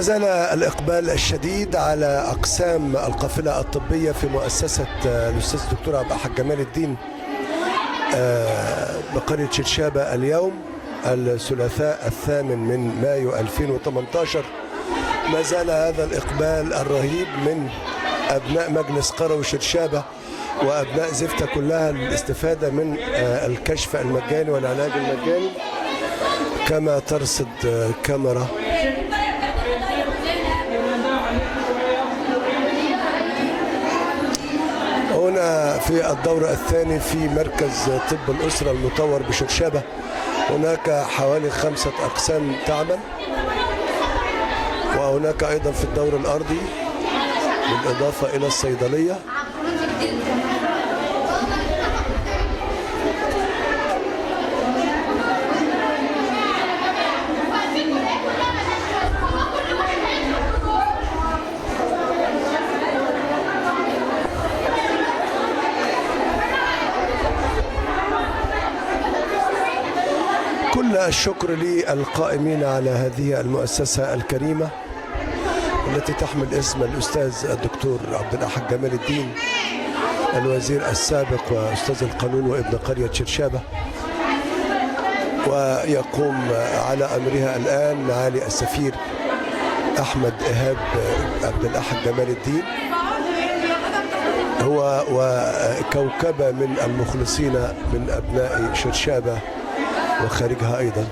ما زال الإقبال الشديد على أقسام القافلة الطبية في مؤسسة الأستاذ الدكتور عبد الأحد جمال الدين بقرية شرشابة اليوم الثلاثاء 8 من مايو 2018. ما زال هذا الإقبال الرهيب من أبناء مجلس قروي شرشابة وأبناء زفتة كلها للاستفادة من الكشف المجاني والعلاج المجاني، كما ترصد كاميرا. هنا في الدور الثاني في مركز طب الأسرة المطور بشرشابة هناك حوالي 5 أقسام تعمل، وهناك أيضا في الدور الأرضي بالإضافة إلى الصيدلية. كل الشكر للقائمين على هذه المؤسسة الكريمة التي تحمل اسم الأستاذ الدكتور عبد الأحد جمال الدين، الوزير السابق وأستاذ القانون وابن قرية شرشابة، ويقوم على أمرها الآن معالي السفير أحمد إيهاب عبد الأحد جمال الدين، هو وكوكبة من المخلصين من أبناء شرشابة وخارجها أيضا.